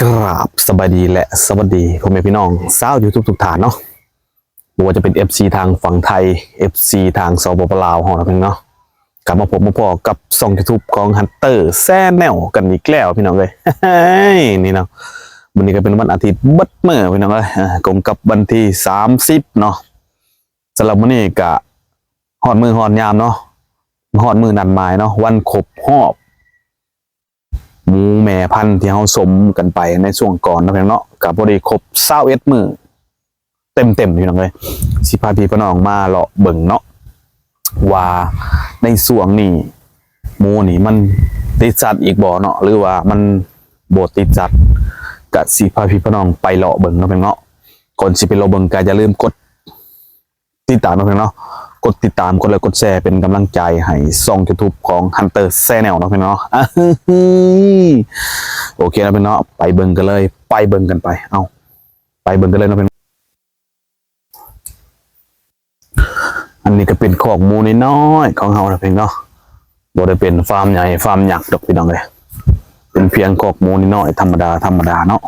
ກາບສະບາຍດີ ແລະ ສະຫວັດດີພໍ່ແມ່ພີ່ນ້ອງຊາວ YouTube ທຸກທ່ານເນາະ, ບໍ່ວ່າຈະເປັນ ເອັຟຊີ ທາງຝັ່ງໄທ ເອັຟຊີ ທາງ ສປປ ລາວ ເຮົາເນາະ ເພິ່ນເນາະ. ກັບມາພົບມາພໍ້ກັບຊ່ອງ YouTube ຂອງ Hunter Channel ກັນອີກແລ້ວພີ່ນ້ອງເອີຍ. ນີ້ເນາະ, ມື້ນີ້ກໍເປັນວັນອາທິດເບິດມື້ພີ່ນ້ອງເອີຍ, ອາ ກົງກັບວັນທີສາມສິບເນາະ. ສຳລັບມື້ນີ້ກໍຮອດມື້ຮອດຍາມເນາະ, ຮອດມື້ນັດໝາຍເນາະ, ວັນຄົບຮອບ ໝູແມ່ພັນທີ່ເຮົາຊົມກັນໄປໃນຊ່ວງກ່ອນເນາະ ພີ່ນ້ອງເນາະ, ກໍພໍດີຄົບຊາວເອັດມື້ເຕັມໆ ພີ່ນ້ອງເອີຍ. ຊິພາພີ່ພານ້ອງມາເລາະເບິ່ງເນາະ ວ່າໃນຊ່ວງນີ້ໝູນີ້ມັນຕິດສັດອີກບໍ່ເນາະ ຫຼືວ່າມັນບໍ່ຕິດສັດ, ກະຊິພາພີ່ພານ້ອງໄປເລາະເບິ່ງເນາະ ພີ່ນ້ອງເນາະ. ກ່ອນຊິໄປເລາະເບິ່ງ ກະຢ່າລືມກົດ ຕິດຕາມເນາະ ພີ່ນ້ອງເນາະ, ກົດຕິດຕາມ ກົດໄລ ກົດແຊ ເປັນກຳລັງໃຈໃຫ້ຊ່ອງ YouTube ຂອງ Hunter Channel ເນາະ ພີ່ນ້ອງເນາະ. ໂອເຄເນາະ ພີ່ນ້ອງເນາະ, ໄປເບິ່ງກັນເລີຍ ໄປເບິ່ງກັນໄປ. ເອົາ ໄປເບິ່ງກັນເລີຍເນາະ ພີ່ນ້ອງ. ອັນນີ້ກໍເປັນຄອກໝູນ້ອຍໆຂອງເຮົາເນາະ ພີ່ນ້ອງເນາະ, ບໍ່ໄດ້ເປັນຟາມໃຫຍ່ຟາມຍັກດອກ ພີ່ນ້ອງເອີຍ, ເປັນພຽງຄອກໝູນ້ອຍໆ ທຳມະດາ ທຳມະດາເນາະ.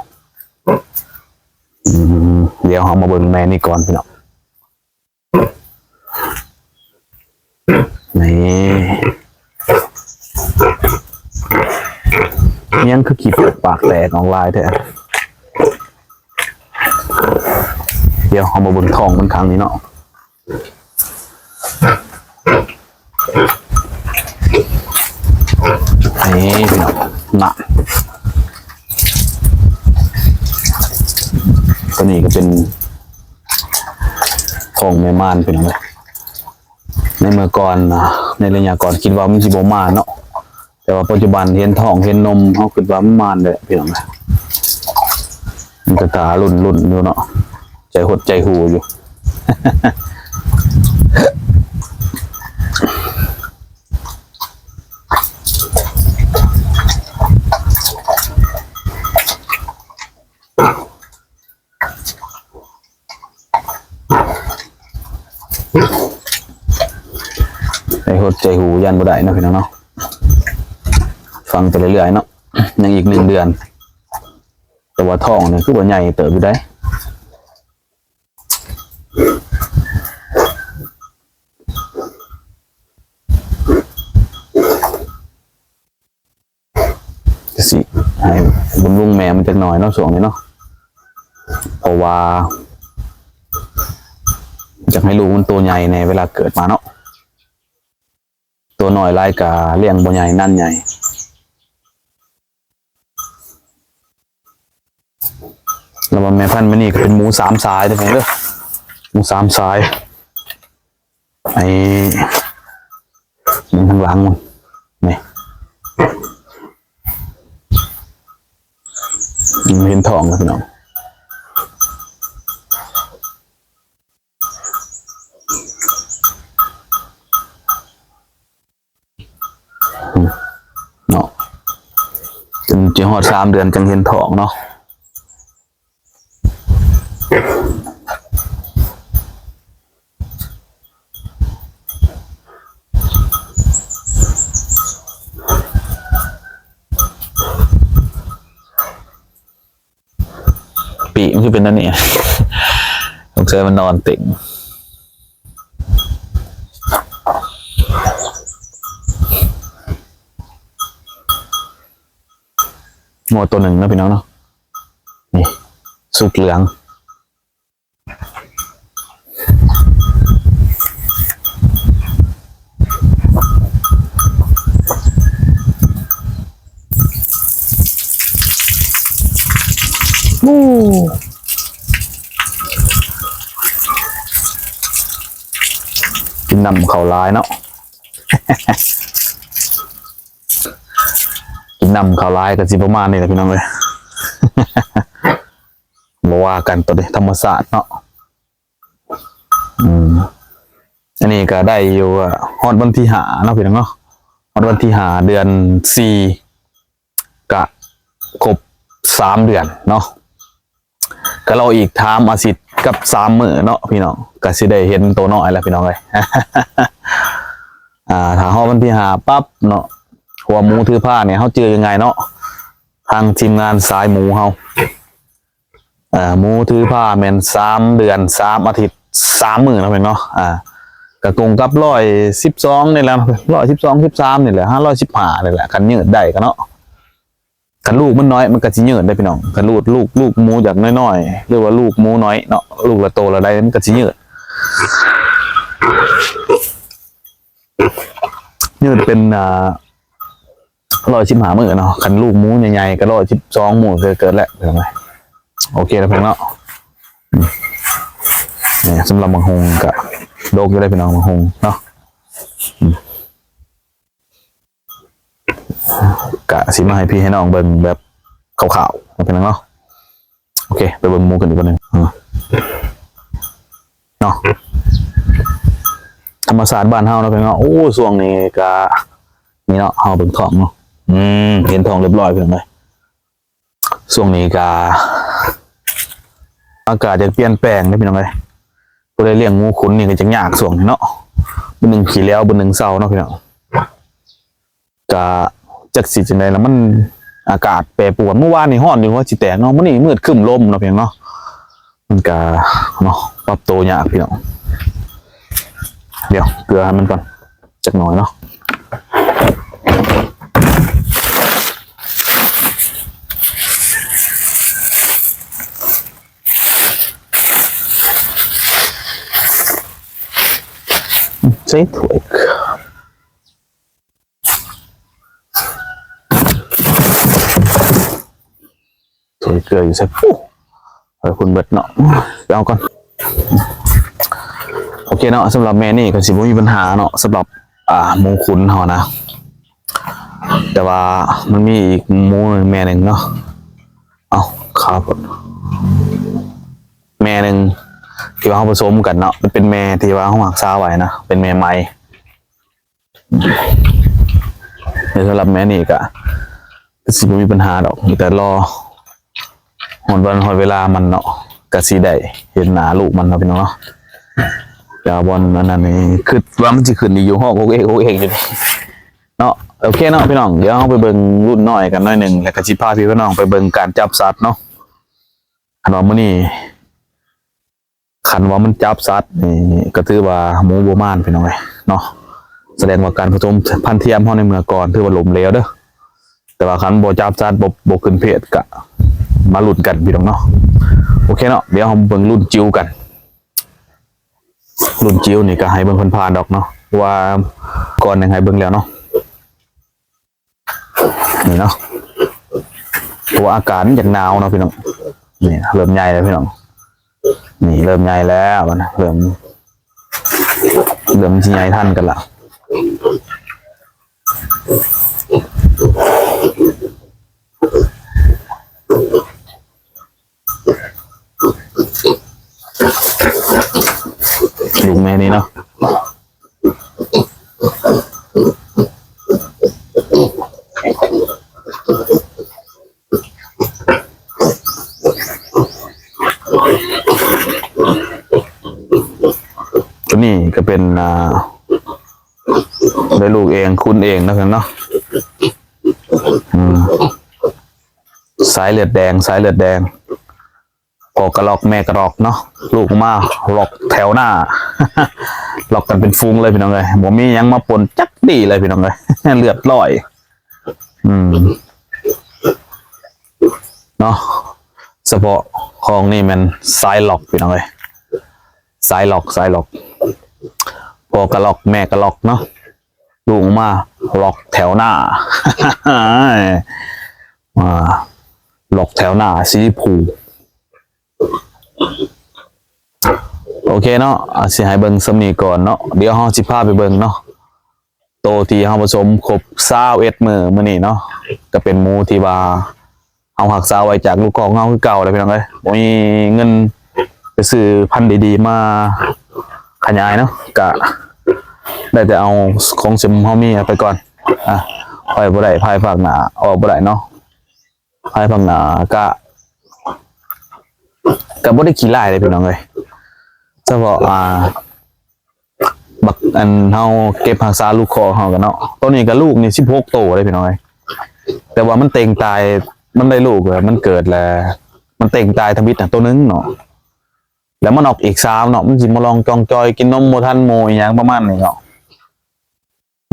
ອືມ ດຽວເຮົາມາເບິ່ງແມ່ນີ້ກ່ອນ ພີ່ນ້ອງ. ນີ້ ຍັງຄືຂີ້ປົກປາກແຕກອອກຫຼາຍແທ້. ດຽວເຮົາມາເບິ່ງທ້ອງມັນຂ້າງນີ້ເນາະ. ນີ້ພີ່ນ້ອງນະ, ຕົວນີ້ກໍເປັນທ້ອງແມ່ມານພີ່ນ້ອງເອີຍ. ໃນເມື່ອກ່ອນນະ ໃນໄລຍະກ່ອນຄິດວ່າມັນຊິບໍ່ມານເນາະ, ແຕ່ວ່າປັດຈຸບັນເຫັນທ້ອງເຫັນນົມ ເຮົາຄິດວ່າມັນມານແລ້ວພີ່ນ້ອງ. ມັນກໍຖ້າລຸ້ນໆຢູ່ເນາະ, ໃຈຫົດໃຈຫູຢູ່. ໃຈຫົດໃຈຫູຢ້ານບໍ່ໄດ້ເນາະ ພີ່ນ້ອງເນາະ, ຟັງໄປເລື້ອຍໆເນາະ. ຍັງອີກໜຶ່ງເດືອນ ແຕ່ວ່າທ້ອງນີ້ຄືວ່າໃຫຍ່ເຕີບຢູ່ໃດ. ກະຊິໃຫ້ບຳລຸງແມ່ມັນຈັກໜ້ອຍເນາະ ຊ່ວງນີ້ເນາະ, ເພາະວ່າຢາກໃຫ້ລູກມັນໂຕໃຫຍ່ແດ່ ເວລາເກີດມາເນາະ, ໂຕນ້ອຍຫຼາຍກະລ້ຽງບໍ່ໃຫຍ່ ນານໃຫຍ່. ລະວ່າແມ່ພັນມື້ນີ້ກໍເປັນໝູສາມສາຍເດີພີ່ນ້ອງເດີ, ໝູສາມສາຍ. ໄອ້ ມັນທາງຫຼັງມັນນີ້ ມັນເຫັນທ້ອງແລ້ວພີ່ນ້ອງ. ເນາະ ຈົນຈະຮອດສາມເດືອນຈັ່ງເຫັນທ້ອງເນາະ. ປີກມັນຄືເປັນແນວນີ້ ສົງໄສມັນນອນເຕັງ. ງົວໂຕໜຶ່ງເນາະ ພີ່ນ້ອງເນາະ, ນີ້ ສຸກເຫຼືອງ. ໂອ້ ກິນນ້ຳເຂົ້າຫຼາຍເນາະ, ກິນນ້ຳເຂົ້າຫຼາຍກໍຊິປະມານນີ້ແຫຼະ ພີ່ນ້ອງເອີຍ. ບໍ່ວ່າກັນ ໂຕນີ້ທຳມະຊາດເນາະ. ອືມ ອັນນີ້ກໍໄດ້ຢູ່ ຮອດວັນທີຫ້າເນາະ ພີ່ນ້ອງເນາະ, ຮອດວັນທີຫ້າ ເດືອນສີ່ ກະຄົບສາມເດືອນເນາະ, ກະລໍອີກສາມອາທິດກັບສາມມື້ເນາະ ພີ່ນ້ອງ, ກະຊິໄດ້ເຫັນໂຕນ້ອຍແລ້ວ ພີ່ນ້ອງເອີຍ. ອ່າ ຖ້າຮອດວັນທີຫ້າປັບເນາະ, ເພາະວ່າໝູຖືພານີ້ເຮົາຈື່ງ່າຍເນາະ, ທາງທີມງານສາຍໝູເຮົາ ເອີ ໝູຖືພາແມ່ນສາມເດືອນສາມອາທິດສາມມື້ເນາະ ເພິ່ນເນາະ ອ່າ ກະກົງກັບຮ້ອຍສິບສອງນີ້ແຫຼະ ຮ້ອຍສິບສອງ ສິບສາມນີ້ແຫຼະ ຫາຮ້ອຍສິບຫ້ານີ້ແຫຼະ ຄັນຍືດໄດ້ກະເນາະ. ຄັນລູກມັນນ້ອຍມັນກະຊິຍືດເດ້ພີ່ນ້ອງ ຄັນລູກ ລູກ ລູກໝູຢາກນ້ອຍໆ ຫຼືວ່າລູກໝູນ້ອຍເນາະ ລູກລະໂຕລະໃດມັນກະຊິຍືດ ຍືດເປັນ ອ່າ ຮ້ອຍສິບຫ້າມື້ເນາະ ຄັນລູກໝູໃຫຍ່ໆກະຮ້ອຍສິບສອງມື້ເກີດແລ້ວ ໂອເຄແລ້ວພີ່ນ້ອງເນາະ. ນີ້ສຳລັບໝາກຫຸ່ງກະດົກຢູ່ເດ້ພີ່ນ້ອງ ໝາກຫຸ່ງເນາະ ກະຊິມາໃຫ້ພີ່ໃຫ້ນ້ອງເບິ່ງແບບຄ່າວໆ ເນາະ ໂອເຄ ໄປເບິ່ງໝູກັນອີກບາດໜຶ່ງ ເນາະ ທຳມະຊາດບ້ານເຮົາເນາະ ພີ່ນ້ອງເນາະ. ໂອ້ ຊ່ວງນີ້ກະ ນີ້ເນາະ ເຮົາເບິ່ງທ້ອງເນາະ ອືມ ເຫັນທ້ອງຮຽບຮ້ອຍພີ່ນ້ອງເອີຍ. ຊ່ວງນີ້ກະອາກາດຢາກປ່ຽນແປງເດ້ພີ່ນ້ອງເອີຍ ຜູ້ໃດລ້ຽງໝູຂຸນນີ້ກະຈະຍາກຊ່ວງນີ້ເນາະ ບຶດໜຶ່ງຂີ້ແລ້ວ ບຶດໜຶ່ງເຊົາເນາະພີ່ນ້ອງ ກະຈັກຊິຈັ່ງໃດລະ ມັນອາກາດແປປວນ ມື້ວານນີ້ຮ້ອນຈົນຫົວຊິແຕກເນາະ ມື້ນີ້ມືດຄຶ້ມລົມເນາະພີ່ນ້ອງເນາະ ມັນກະເນາະ ປັບໂຕຍາກພີ່ນ້ອງ. ດຽວເກືອໃຫ້ມັນກ່ອນຈັກໜ້ອຍເນາະ ໃສ່ຖ້ວຍ ຖ້ວຍເກືອຢູ່ໃສ ໂອ້ ເອີ ພຸ້ນເບິດເນາະ ໄປເອົາກ່ອນ. ໂອເຄເນາະ ສຳລັບແມ່ນີ້ກະຊິບໍ່ມີບັນຫາເນາະ ສຳລັບ ອ່າ ໝູຂຸນເຮົານະ ແຕ່ວ່າມັນມີອີກໝູແມ່ໜຶ່ງເນາະ ເອົ້າ ຄາບ ແມ່ໜຶ່ງທີ່ວ່າເຮົາປະສົມກັນເນາະ ເປັນແມ່ທີ່ວ່າເຮົາຮັກສາໄວ້ນະ ເປັນແມ່ໃໝ່. ແຕ່ສຳລັບແມ່ນີ້ກະ ກະຊິບໍ່ມີບັນຫາດອກ ມີແຕ່ລໍຮອດວັນຮອດເວລາມັນເນາະ ກະຊິໄດ້ເຫັນໜ້າລູກມັນເນາະພີ່ນ້ອງເນາະ. ແຕ່ວ່າບ່ອນອັນນັ້ນນີ້ ຄິດວ່າມັນຊິຂຶ້ນອີກຢູ່ ຮ້ອງໂອກເອກໂອກເອກຢູ່ນີ້ເນາະ. ໂອເຄເນາະພີ່ນ້ອງ ດຽວເຮົາໄປເບິ່ງລຸ້ນນ້ອຍກັນໜ້ອຍໜຶ່ງ ແລ້ວກະຊິພາພີ່ພານ້ອງໄປເບິ່ງການຈັບສັດເນາະ. ຄັນວ່າມື້ນີ້ ຄັນວ່າມັນຈັບສັດນີ້ກະຖືວ່າໝູບໍ່ມານພີ່ນ້ອງເອີຍເນາະ ສະແດງວ່າການປະສົມພັນທຽມເຮົາໃນເມື່ອກ່ອນຖືວ່າລົ້ມເຫຼວເດີ. ແຕ່ວ່າຄັນບໍ່ຈັບສັດ ບໍ່ ບໍ່ຂຶ້ນເພດກະມາລຸ້ນກັນພີ່ນ້ອງເນາະ. ໂອເຄເນາະ ດຽວເຮົາເບິ່ງລຸ້ນຈິ້ວກັນ ລຸ້ນຈິ້ວນີ້ກະໃຫ້ເບິ່ງຜ່ານໆດອກເນາະ ເພາະວ່າກ່ອນຍັງໃຫ້ເບິ່ງແລ້ວເນາະ. ນີ້ເນາະ ເພາະວ່າອາກາດມັນຢາກໜາວເນາະພີ່ນ້ອງ. ນີ້ເລີ່ມໃຫຍ່ແລ້ວພີ່ນ້ອງ ນີ້ເລີ່ມໃຫຍ່ແລ້ວ ເລີ່ມ ເລີ່ມຊິໃຫຍ່ທັນກັນລະ. ລູກແມ່ນີ້ເນາະ ໂຕນີ້ກະເປັນ ອ່າ ໄດ້ລູກເອງ ຂຸນເອງເນາະ ເນາະ ອືມ ສາຍເລືອດແດງ ສາຍເລືອດແດງ. ພໍ່ກະລອກແມ່ກະລອກເນາະ ລູກມາລອກແຖວໜ້າ ລອກກັນເປັນຝູງເລີຍພີ່ນ້ອງເອີຍ ບໍ່ມີຫຍັງມາປົນຈັກດີ້ເລີຍພີ່ນ້ອງເອີຍ ເລືອດລອຍ ອືມ ເນາະ. ສະເພາະຄອກນີ້ແມ່ນສາຍລອກພີ່ນ້ອງເອີຍ ສາຍລອກ ສາຍລອກ ພໍ່ກະລອກແມ່ກະລອກເນາະ ລູກມາລອກແຖວໜ້າ ອ່າ ລອກແຖວໜ້າສີພູ. ໂອເຄເນາະ ອາ ຊິໃຫ້ເບິ່ງສ່ຳນີ້ກ່ອນເນາະ ດຽວເຮົາຊິພາໄປເບິ່ງເນາະ ໂຕທີ່ເຮົາປະສົມຄົບຊາວເອັດມື້ມື້ນີ້ເນາະ ກະເປັນໝູທີ່ວ່າ ເຮົາຮັກສາໄວ້ຈາກລູກຄອກເຮົາຄືເກົ່າແຫຼະພີ່ນ້ອງເອີຍ ບໍ່ມີເງິນໄປຊື້ພັນດີໆມາຂະຫຍາຍເນາະ ກະໄດ້ແຕ່ເອົາຂອງເສັມເຮົາມີເອົາໄປກ່ອນ ອ່າ ໄປບໍ່ໄດ້ ພາຍພາກໜ້າອອກບໍ່ໄດ້ເນາະ ພາຍພາກໜ້າກະ ກະບໍ່ໄດ້ຂີ້ຮ້າຍເດ້ພີ່ນ້ອງເອີຍ ສະເພາະ ອ່າ ບັກອັນເຮົາເກັບຮັກສາລູກຄອກເຮົາກະເນາະ ໂຕນີ້ກະລູກນີ້ສິບຫົກໂຕເດ້ພີ່ນ້ອງເອີຍ ແຕ່ວ່າມັນເຕັງຕາຍ ມັນໄດ້ລູກ ມັນເກີດແລ້ວ ມັນເຕັງຕາຍທຳອິດນະ ໂຕໜຶ່ງເນາະ ແລ້ວມັນອອກອີກສາມເນາະ ມັນຊິມາລອງຈອງຈອຍ ກິນນົມບໍ່ທັນໝູ່ ອີ່ຫຍັງປະມານນີ້ເນາະ.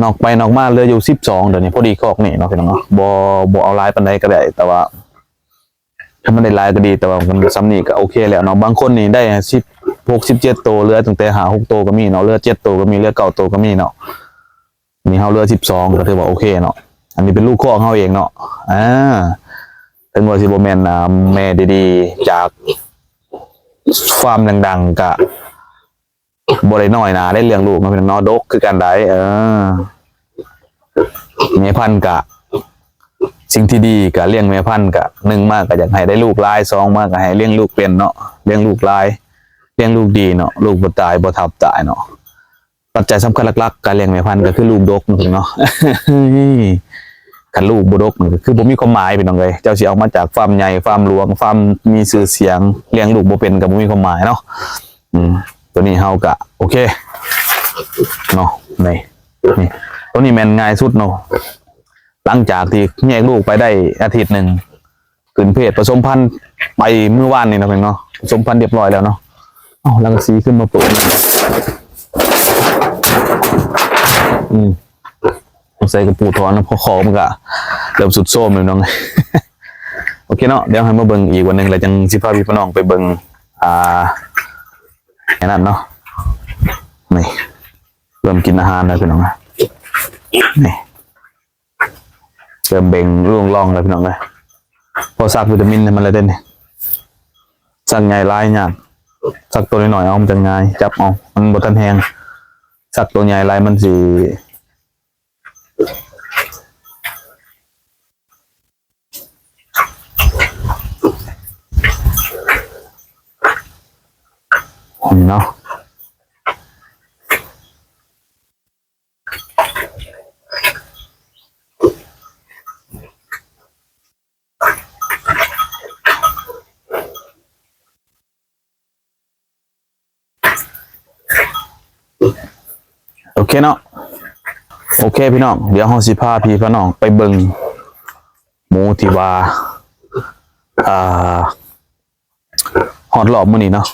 ນອກໄປນອກມາເຫຼືອຢູ່ສິບສອງ ດຽວນີ້ ພໍດີຄອກນີ້ເນາະ ພີ່ນ້ອງເນາະ ບໍ່ ບໍ່ເອົາຫຼາຍປານໃດກໍໄດ້ ແຕ່ວ່າ ຖ້າມັນໄດ້ຫຼາຍກໍດີ ແຕ່ວ່າມັນສ່ຳນີ້ກໍໂອເຄແລ້ວເນາະ. ບາງຄົນນີ້ໄດ້ສິບຫົກ ສິບເຈັດໂຕ ເຫຼືອຕັ້ງແຕ່ຫ້າຫົກໂຕກໍມີເນາະ ເຫຼືອເຈັດໂຕກໍມີ ເຫຼືອເກົ້າໂຕກໍມີເນາະ. ນີ້ເຮົາເຫຼືອສິບສອງ ກໍຖືວ່າໂອເຄເນາະ. ອັນນີ້ເປັນລູກຄອກເຮົາເອງເນາະ ອາ ເຖິງວ່າຊິບໍ່ແມ່ນ ອາ ແມ່ດີໆ ຈາກຟາມດັງໆ ກະ ບໍ່ໄດ້ນ້ອຍໜ້າເດ້ເລື່ອງລູກເນາະ ພີ່ນ້ອງເນາະ ດົກຄືກັນໄດ໋ ເອີ ແມ່ພັນກະ ສິ່ງທີ່ດີກະລ້ຽງແມ່ພັນກະ ໜຶ່ງມາກະຢາກໃຫ້ໄດ້ລູກຫຼາຍ ສອງມາກະໃຫ້ລ້ຽງລູກເປັນເນາະ ລ້ຽງລູກຫຼາຍ ລ້ຽງລູກດີເນາະ ລູກບໍ່ຕາຍບໍ່ທັບຕາຍເນາະ. ປັດໄຈສຳຄັນຫຼັກໆ ການລ້ຽງແມ່ພັນກໍຄືລູກດົກນັ້ນເອງເນາະ ຄັນລູກບໍ່ດົກນີ້ກໍຄືບໍ່ມີຄວາມໝາຍ ພີ່ນ້ອງເອີຍ ເຈົ້າຊິເອົາມາຈາກຟາມໃຫຍ່ ຟາມຫຼວງ ຟາມມີຊື່ສຽງ ລ້ຽງລູກບໍ່ເປັນກໍບໍ່ມີຄວາມໝາຍເນາະ. ອືມ ຕົວນີ້ເຮົາກະໂອເຄເນາະ ນີ້ ນີ້ ຕົວນີ້ແມ່ນງ່າຍສຸດເນາະ. ຫຼັງຈາກທີ່ແຍກລູກໄປໄດ້ອາທິດໜຶ່ງ ຂຶ້ນເພດປະສົມພັນໄປມື້ວານນີ້ເນາະ ເນາະ ປະສົມພັນຮຽບຮ້ອຍແລ້ວເນາະ. ເອົ້າ ລັງສີຂຶ້ນມາເປີດ ອືມ ສົງໄສກະປູຖອນເນາະ ເພາະຄອກມັນກະເລີ່ມຊຸດໂຊມແລ້ວ ພີ່ນ້ອງ. ໂອເຄເນາະ ດຽວໃຫ້ມາເບິ່ງອີກວັນໜຶ່ງ ແລ້ວຈັ່ງຊິພາພີ່ພານ້ອງໄປເບິ່ງ ອ່າ ອັນນັ້ນເນາະ ນີ້ ເລີ່ມກິນອາຫານແລ້ວ ພີ່ນ້ອງ ນີ້ ເລີ່ມເບັ່ງລວງລອງແລ້ວ ພີ່ນ້ອງເອີຍ. ພໍສັກວິຕາມິນໃຫ້ມັນແລ້ວເດ້ນີ້ ສັກໃຫຍ່ຫຼາຍຍາກ ສັກໂຕນ້ອຍໆ ເອົາ ມັນຈັ່ງງ່າຍ ຈັບເອົາ ມັນບໍ່ທັນແຮງ. ສັກໂຕໃຫຍ່ຫຼາຍມັນຊິ ເນາະ. ໂອເຄເນາະ ໂອເຄພີ່ນ້ອງ ດຽວເຮົາຊິພາພີ່ພານ້ອງໄປເບິ່ງໝູທີ່ວ່າ ອ່າ ຮອດລອບມື້ນີ້ເນາະ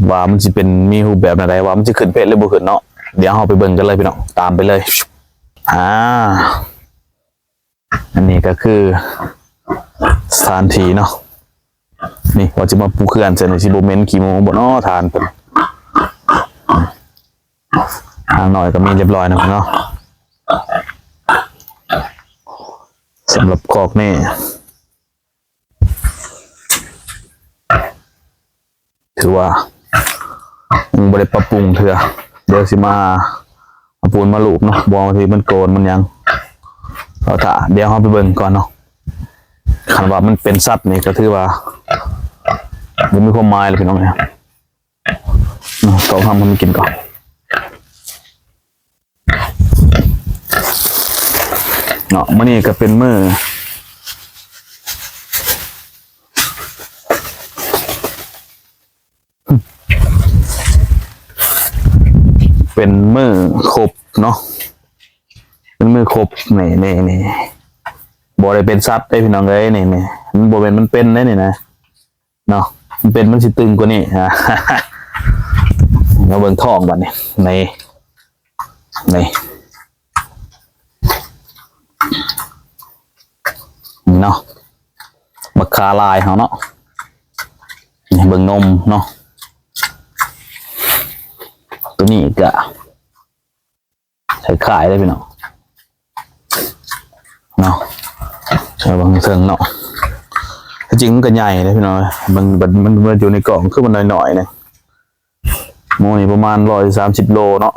ວ່າມັນຊິເປັນ ມີຮູບແບບແນວໃດ ວ່າມັນຊິຂຶ້ນເພດຫຼືບໍ່ຂຶ້ນເນາະ. ດຽວເຮົາໄປເບິ່ງກັນເລີຍພີ່ນ້ອງ ຕາມໄປເລີຍ. ອ່າ ອັນນີ້ກໍຄືສະຖານທີ່ເນາະ ນີ້ວ່າຊິມາປູເຂື່ອນໃສ່ນີ້ ຊິບໍ່ເໝັນຂີ້ໝູບໍ່ເນາະ ທ່ານເພິ່ນ. ຫາງນ້ອຍກໍມີຮຽບຮ້ອຍເນາະ ເນາະ ສຳລັບຄອກນີ້ ຖືວ່າຍັງບໍ່ໄດ້ປັບປຸງເທື່ອ ດຽວຊິມາເອົາປູນມາລູບເນາະ ບໍ່ວ່າທີ່ມັນໂກນມັນຫຍັງ ເອົາຖ້າ ດຽວເຮົາໄປເບິ່ງກ່ອນເນາະ. ຄັນວ່າມັນເປັນສັດນີ້ກໍຖືວ່າບໍ່ມີຄວາມໝາຍແລ້ວ ພີ່ນ້ອງເອີຍ. ອືມ ຕ້ອງທຳໃຫ້ມັນກິນກ່ອນເນາະ. ມື້ນີ້ກໍເປັນມື້ ເປັນມື້ຄົບເນາະ ເປັນມື້ຄົບ ນີ້ ນີ້ ນີ້ ບໍ່ໄດ້ເປັນສັດເດ້ ພີ່ນ້ອງເອີຍ ນີ້ ນີ້ ມັນບໍ່ແມ່ນມັນເປັນເດ້ນີ້ນະ. ເນາະ ມັນເປັນ ມັນຊິຕຶງກວ່ານີ້ ມາເບິ່ງທ້ອງບາດນີ້ ນີ້ ນີ້ ນີ້ເນາະ ບັກຂາລາຍເຮົາເນາະ. ນີ້ເບິ່ງນົມເນາະ ຕົວນີ້ກະ ຄ້າຍໆເດ້ພີ່ນ້ອງເນາະ ເບິ່ງເທິງເນາະ. ທີ່ຈິງມັນກໍໃຫຍ່ເດ້ພີ່ນ້ອງ ມັນ ມັນ ມັນຢູ່ໃນກ່ອງຄືມັນນ້ອຍໆນີ້ ໝູນີ້ປະມານຮ້ອຍສາມສິບໂລເນາະ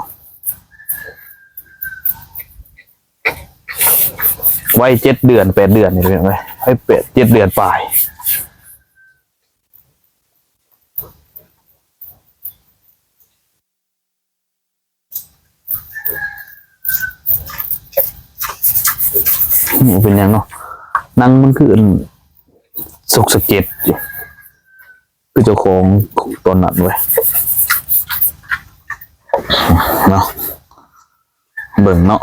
ໄວ້ເຈັດເດືອນ ແປດເດືອນນີ້ພີ່ນ້ອງເອີຍ ໄວ້ແປດ ເຈັດເດືອນປາຍ. ນີ້ເປັນຫຍັງເນາະ ໜັງມັນຄືອັນສົກສະເກັດຢູ່ ຄືເຈົ້າຂອງຕອນນັ້ນເວີຍ ເນາະ ເບິ່ງເນາະ.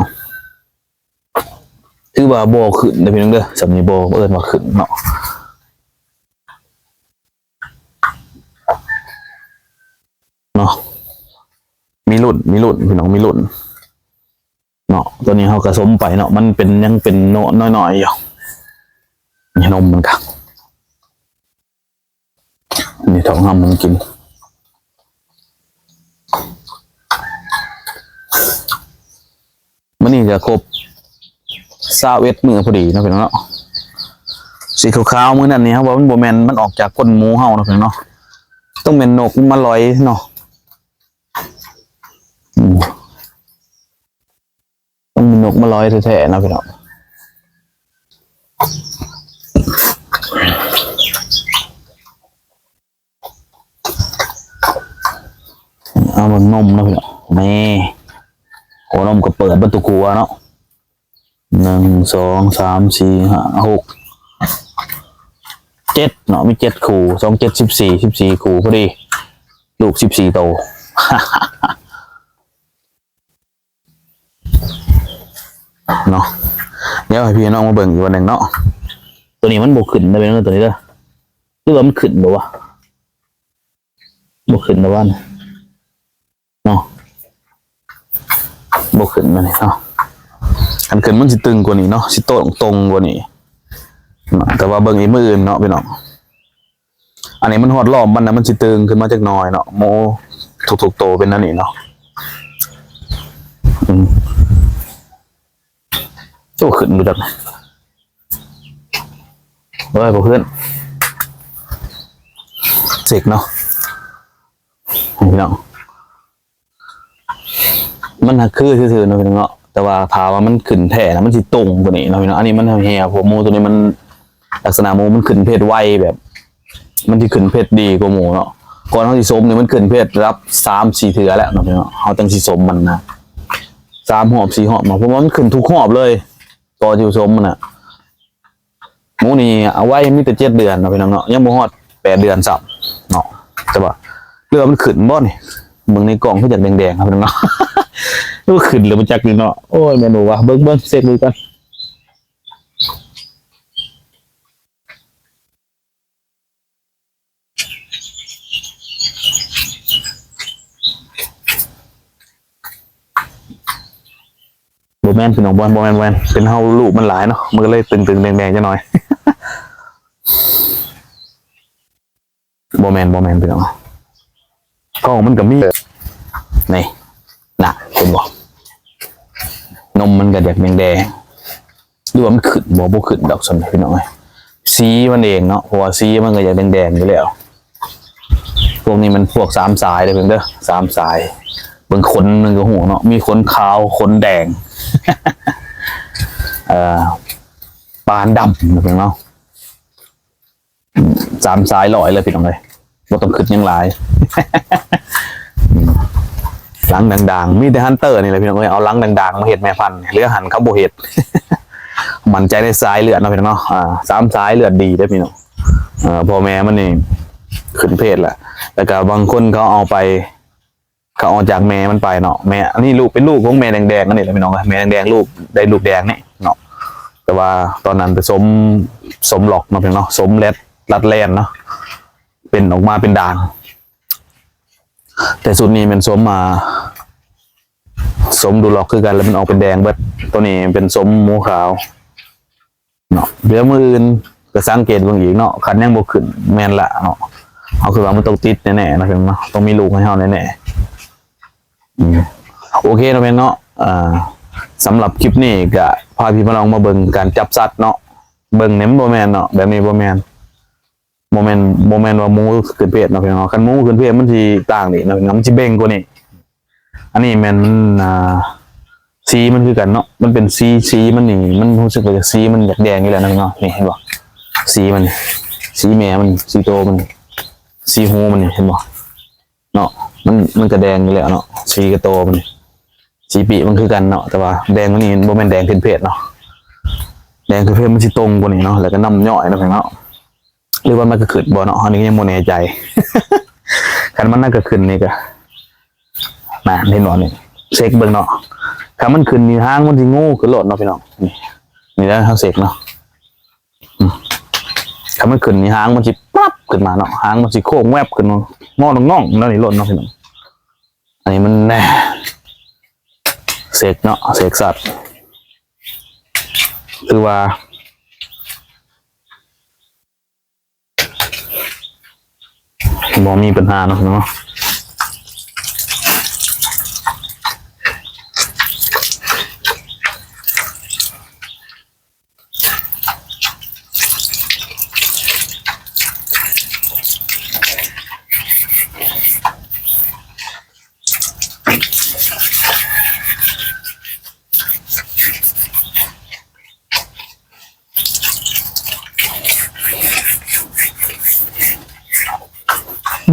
ຖື ວ່າບໍ່ຂຶ້ນເດີພີ່ນ້ອງເດີ. ສ່ຳນີ້ບໍ່ເອີ້ນວ່າຂຶ້ນເນາະ ເນາະ. ມີລຸ້ນ ມີລຸ້ນ ພີ່ນ້ອງ ມີລຸ້ນເນາະ. ຕົວນີ້ເຮົາກະສົມໄປເນາະ ມັນເປັນ ຍັງເປັນໂນ ນ້ອຍໆຢູ່. ນີ້ນົມມັນກະ ນີ້ເຖົ້າຫຳມັນກິນ. ມື້ນີ້ກະຄົບຊາວເອັດມື້ພໍດີເນາະ ພີ່ນ້ອງເນາະ. ສີຂາວໆມື້ນັ້ນນີ້ ເຮົາວ່າມັນບໍ່ແມ່ນ ມັນອອກຈາກກົ້ນໝູເຮົາເນາະ ພີ່ນ້ອງເນາະ. ຕ້ອງແມ່ນນົກມາລອຍເນາະ. ອືມ ຕ້ອງມີນົກມາລອຍແທ້ໆເນາະ ພີ່ນ້ອງ. ເອົາເບິ່ງນົມເນາະ ພີ່ນ້ອງ. ນີ້ ໂອ້ ນົມກະເປີດເບິດທຸກຫົວເນາະ. ໜຶ່ງ ສອງ ສາມ ສີ່ ຫ້າ ຫົກ ເຈັດເນາະ ມີເຈັດຄູ່ ສອງ ເຈັດ ສິບສີ່ ສິບສີ່ຄູ່ພໍດີ ລູກສິບສີ່ໂຕ ເນາະ. ດຽວໃຫ້ພີ່ນ້ອງມາເບິ່ງອີກວັນໜຶ່ງເນາະ. ໂຕນີ້ມັນບໍ່ຂຶ້ນເດີພີ່ນ້ອງເດີ ໂຕນີ້ເດີ. ຫຼືວ່າມັນຂຶ້ນບໍ່ວະ? ບໍ່ຂຶ້ນແລ້ວວະ ເນາະ ບໍ່ຂຶ້ນແລ້ວນີ້ເນາະ. ຄັນຂຶ້ນມັນຊິຕຶງກວ່ານີ້ເນາະ ຊິໂຕງ ຕົງກວ່ານີ້ເນາະ. ແຕ່ວ່າເບິ່ງອີກມື້ອື່ນເນາະ ພີ່ນ້ອງ. ອັນນີ້ມັນຮອດລອບມັນນະ ມັນຊິຕຶງຂຶ້ນມາຈັກໜ່ອຍເນາະ. ໝູທຸກໆໂຕເປັນແນວນີ້ເນາະ. ອືມ ໂອ້ ຂຶ້ນບໍ່ຈັກ ເອີຍ ບໍ່ຂຶ້ນ ເຊັກເນາະ ພີ່ນ້ອງ. ມັນຫາກຄືຊື່ໆເນາະ ພີ່ນ້ອງເນາະ ແຕ່ວ່າຖ້າວ່າມັນຂຶ້ນແທ້ນະ ມັນຊິຕົງກວ່ານີ້ເນາະ ພີ່ນ້ອງ. ອັນນີ້ມັນແຮງ ເພາະໝູໂຕນີ້ມັນ ລັກສະນະໝູມັນຂຶ້ນເພດໄວ ແບບມັນຊິຂຶ້ນເພດດີກວ່າໝູເນາະ. ກ່ອນເຮົາຊິສົມນີ້ ມັນຂຶ້ນເພດລະດັບສາມສີ່ເທື່ອແລ້ວເນາະ ພີ່ນ້ອງ. ເຮົາຈັ່ງຊິສົມມັນນະ ສາມຮອບ ສີ່ຮອບເນາະ ເພາະວ່າມັນຂຶ້ນທຸກຮອບເລີຍ ຕໍ່ຢູ່ສົມມັນນະ. ໝູນີ້ເອົາໄວ້ມີແຕ່ເຈັດເດືອນເນາະ ພີ່ນ້ອງເນາະ ຍັງບໍ່ຮອດແປດເດືອນຊ້ຳເນາະ. ແຕ່ວ່າ ຫຼືວ່າມັນຂຶ້ນບໍ່ນີ້ ເບິ່ງໃນກ້ອງຄືຢາກແດງໆ ພີ່ນ້ອງເນາະ. ຄືຂຶ້ນແລ້ວບໍ່ຈັກນີ້ເນາະ. ໂອ້ຍ ແມ່ນບໍ່ວະ ເບິ່ງໆ ເຊັກເບິ່ງກ່ອນ. ບໍ່ແມ່ນພີ່ນ້ອງ ບໍ່ ບໍ່ແມ່ນ ບໍ່ແມ່ນ ເປັນເຮົາລູກມັນຫຼາຍເນາະ ມັນກະເລີຍຕຶງໆແດງໆຈັກໜ່ອຍ. ບໍ່ແມ່ນ ບໍ່ແມ່ນພີ່ນ້ອງ ທ້ອງມັນກະມີ ນີ້ນະ ເຫັນບໍ່ ນົມມັນກະຢາກແດງໆ. ຫຼືວ່າມັນຂຶ້ນບໍ່ ບໍ່ຂຶ້ນດອກຊັ້ນພີ່ນ້ອງເອີຍ ສີມັນເອງເນາະ ເພາະວ່າສີມັນກະຢາກແດງໆຢູ່ແລ້ວ. ພວກນີ້ມັນພວກສາມສາຍເດີພີ່ນ້ອງເດີ ສາມສາຍ. ເບິ່ງຂົນມັນກະຮູ້ເນາະ ມີຂົນຂາວ ຂົນແດງ ເອີ ປານດຳເນາະ ສາມສາຍຮ້ອຍເລີຍພີ່ນ້ອງເອີຍ ບໍ່ຕ້ອງຄິດຫຍັງຫຼາຍ. ຫຼັງດ່າງໆ ມີແຕ່ຮັນເຕີນີ້ແຫຼະພີ່ນ້ອງເອີຍ ເອົາຫຼັງດ່າງໆມາເຮັດແມ່ພັນ ເຫຼືອຫັ້ນເຂົາບໍ່ເຮັດ ໝັ້ນໃຈໃນສາຍເລືອດເນາະພີ່ນ້ອງເນາະ. ອາ ສາມສາຍເລືອດດີເດີພີ່ນ້ອງ ເອີ ພໍ່ແມ່ມັນນີ້ຂຶ້ນເພດລະ ແລ້ວກະບາງຄົນເຂົາເອົາໄປ ເຂົາເອົາຈາກແມ່ມັນໄປເນາະ ແມ່ ອັນນີ້ລູກ ເປັນລູກຂອງແມ່ແດງໆ ອັນນີ້ແຫຼະພີ່ນ້ອງ ແມ່ແດງໆ ລູກ ໄດ້ລູກແດງນີ້ເນາະ. ແຕ່ວ່າຕອນນັ້ນໄປສົມ ສົມລັອກເນາະພີ່ນ້ອງເນາະ ສົມແລດ ລັດແລນເນາະ ເປັນອອກມາເປັນດ່າງ. ແຕ່ຊຸດນີ້ແມ່ນສົມ ອ່າ ສົມດູລັອກຄືກັນ ແລ້ວມັນອອກເປັນແດງເບິດ. ໂຕນີ້ເປັນສົມໝູຂາວເນາະ. ດຽວມື້ອື່ນກະສັງເກດເບິ່ງອີກເນາະ ຄັນຍັງບໍ່ຂຶ້ນແມ່ນລະເນາະ. ເຮົາຄິດວ່າມັນຕ້ອງຕິດແນ່ໆເນາະ ຕ້ອງມີລູກໃຫ້ເຮົາແນ່ໆ. ອືມ ໂອເຄເນາະ ແມ່ນເນາະ. ອ່າ ສຳລັບຄລິບນີ້ກະພາພີ່ມາລອງມາເບິ່ງການຈັບສັດເນາະ ເບິ່ງແນ່ ມັນບໍ່ແມ່ນເນາະ ແບບນີ້ບໍ່ແມ່ນ ບໍ່ແມ່ນ ບໍ່ແມ່ນວ່າໝູຂຶ້ນເພດເນາະພີ່ນ້ອງເນາະ. ຄັນໝູຂຶ້ນເພດມັນຊິຕ່າງນີ້ເນາະ ພີ່ນ້ອງ ມັນຊິເບັ່ງກວ່ານີ້. ອັນນີ້ແມ່ນມັນ ອ່າ ສີມັນຄືກັນເນາະ ມັນເປັນສີ ສີມັນນີ້ ມັນຮູ້ສຶກວ່າສີມັນຢາກແດງຢູ່ແລ້ວເນາະພີ່ນ້ອງ. ນີ້ເຫັນບໍ່ ສີມັນ ສີແມ່ມັນ ສີໂຕມັນ ສີຫູມັນນີ້ ເຫັນບໍ່ເນາະ. ມັນ ມັນກະແດງຢູ່ແລ້ວເນາະ ສີກະໂຕມັນ ສີປີກມັນຄືກັນເນາະ ແຕ່ວ່າແດງກວ່ານີ້ ບໍ່ແມ່ນແດງຂຶ້ນເພດເນາະ. ແດງຂຶ້ນເພດມັນຊິຕົງກວ່ານີ້ເນາະ ແລ້ວກະນ້ຳຍ້ອຍເນາະພີ່ນ້ອງເນາະ. ຫຼືວ່າມັນກະຂຶ້ນບໍ່ເນາະ ອັນນີ້ກະຍັງບໍ່ແນ່ໃຈ. ຄັນມັນນະກະຂຶ້ນນີ້ກະ ນະ ເຫັນບໍ່ນີ້ ເຊັກເບິ່ງເນາະ. ຄັນມັນຂຶ້ນນີ້ ຫາງມັນຊິໂງ່ຂຶ້ນໂລດເນາະພີ່ນ້ອງ. ນີ້ ນີ້ เฮาเสกเนาะ อืม ถ้ามันขึ้นนี่หางมันสิปั๊บขึ้นมาเนาะ หางมันสิโค้งแวบขึ้นมา งอน้องๆ แล้วนี่หล่นเนาะพี่น้อง อันนี้มันแน่ เสกเนาะ เสกสัตว์ คือว่า บ่มีปัญหาเนาะ เนาะ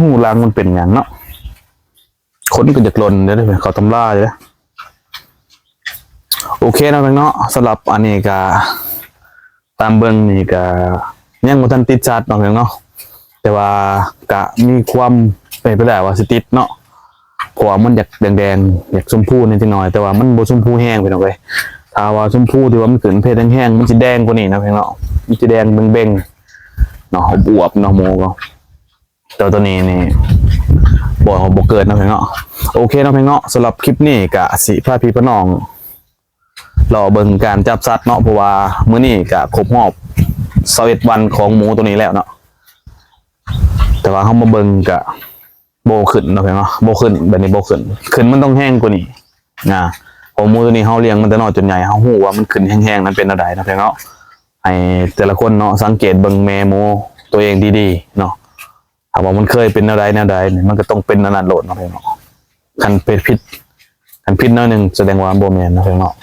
ฮู้ຫຼັງມັນເປັນຫຍັງເນາະ ຄົນກໍຢາກຫຼົ່ນເດ້ ເຂົາຕຳລາເດ້. ໂອເຄເນາະ ເພິ່ນເນາະ ສຳລັບອັນນີ້ກະ ຕາມເບິ່ງນີ້ກະຍັງບໍ່ທັນຕິດຊັດເນາະ ເພິ່ນເນາະ ແຕ່ວ່າກະມີຄວາມເປັນໄປໄດ້ວ່າຊິຕິດເນາະ ເພາະວ່າມັນຢາກແດງໆ ຢາກຊົມພູນິດໜ້ອຍ ແຕ່ວ່າມັນບໍ່ຊົມພູແຮງ ພີ່ນ້ອງເອີຍ. ຖ້າວ່າຊົມພູທີ່ວ່າມັນຂຶ້ນເພດແຮງໆ ມັນຊິແດງກວ່ານີ້ເນາະ ເພິ່ນເນາະ ມັນຊິແດງເບັງໆ ເນາະ ອວບໆ ເນາະ ໝູເນາະ. ແຕ່ວ່າໂຕນີ້ນີ້ບໍ່ ບໍ່ເກີດເນາະ ເພິ່ນເນາະ. ໂອເຄເນາະ ເພິ່ນເນາະ ສຳລັບຄລິບນີ້ກະຊິພາພີ່ພານ້ອງ ລໍເບິ່ງການຈັບສັດເນາະ ເພາະວ່າມື້ນີ້ກະຄົບຮອບຊາວເອັດວັນຂອງໝູໂຕນີ້ແລ້ວເນາະ ແຕ່ວ່າເຮົາມາເບິ່ງກະບໍ່ຂຶ້ນເນາະ ເພິ່ນເນາະ ບໍ່ຂຶ້ນ ແບບນີ້ບໍ່ຂຶ້ນ ຂຶ້ນມັນຕ້ອງແຮງກວ່ານີ້ນະ ເພາະໝູໂຕນີ້ເຮົາລ້ຽງມັນແຕ່ນ້ອຍຈົນໃຫຍ່ ເຮົາຮູ້ວ່າມັນຂຶ້ນແຮງໆ ນັ້ນເປັນແນວໃດເນາະ ເພິ່ນເນາະ. ໃຫ້ແຕ່ລະຄົນເນາະ ສັງເກດເບິ່ງແມ່ໝູໂຕເອງດີໆ ເນາະ ຖ້າວ່າມັນເຄີຍເປັນແນວໃດແນວໃດນີ້ ມັນກໍຕ້ອງເປັນອັນນັ້ນໂລດເນາະ ເພິ່ນເນາະ. ຄັນເປັນຜິດ ຄັນຜິດໜ້ອຍໜຶ່ງ ສະແດງວ່າບໍ່ແມ່ນເນາະ ເພິ່ນເນາະ.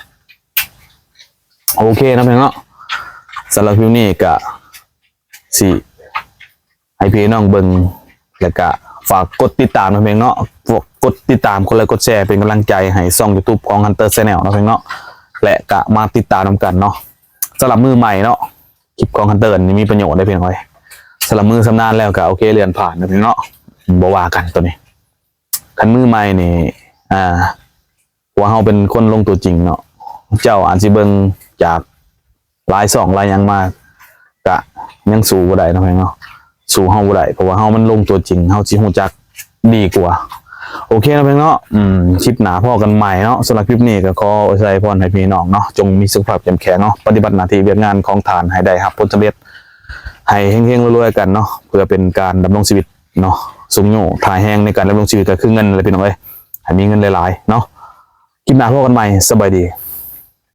ໂອເຄເນາະ ເພິ່ນເນາະ ສຳລັບຄລິບນີ້ກະຊິໃຫ້ພີ່ນ້ອງເບິ່ງ ແລ້ວກະຝາກກົດຕິດຕາມເນາະ ເພິ່ນເນາະ ກົດຕິດຕາມ ກົດໄລ ກົດແຊ ເປັນກຳລັງໃຈໃຫ້ຊ່ອງຢູທູບຂອງ Hunter Channel ເນາະ ເພິ່ນເນາະ ແລະກະມາຕິດຕາມນຳກັນເນາະ. ສຳລັບມືໃໝ່ເນາະ ຄລິບຂອງ Hunter ນີ້ມີປະໂຫຍດເດ້ ເພິ່ນເນາະ. ສຳລັບມືຊຳນານແລ້ວກະໂອເຄ ເລື່ອນຜ່ານເນາະ ເພິ່ນເນາະ ບໍ່ວ່າກັນໂຕນີ້. ຄັນມືໃໝ່ນີ້ ອ່າ ວ່າເຮົາເປັນຄົນລົງຕົວຈິງເນາະ ເຈົ້າອາດຊິເບິ່ງຈາກຫຼາຍຊ່ອງຫຼາຍຫຍັງມາ ກະຍັງສູ້ບໍ່ໄດ້ເນາະ ເພິ່ນເນາະ ສູ້ເຮົາບໍ່ໄດ້ ເພາະວ່າເຮົາມັນລົງຕົວຈິງ ເຮົາຊິຮູ້ຈັກດີກວ່າ. ໂອເຄເນາະ ເພິ່ນເນາະ ອືມ ຄລິບໜ້າພໍ້ກັນໃໝ່ເນາະ. ສຳລັບຄລິບນີ້ກໍຂໍອວຍໄຊພອນໃຫ້ພີ່ນ້ອງເນາະ ຈົ່ງມີສຸຂະພາບເຂັ້ມແຂງເນາະ ປະຕິບັດໜ້າທີ່ວຽກງານຂອງທ່ານໃຫ້ໄດ້ຮັບຜົນສຳເລັດ ໃຫ້ເຮັງໆລວຍໆກັນເນາະ ເພື່ອເປັນການດຳລົງຊີວິດເນາະ ຊຸກຍູ້ທ່າແຮງໃນການດຳລົງຊີວິດກໍຄືເງິນແຫຼະ ພີ່ນ້ອງເອີຍ ໃຫ້ມີເງິນຫຼາຍໆເນາະ. ຄລິບໜ້າພໍ້ກັນໃໝ່ ສະບາຍດີ.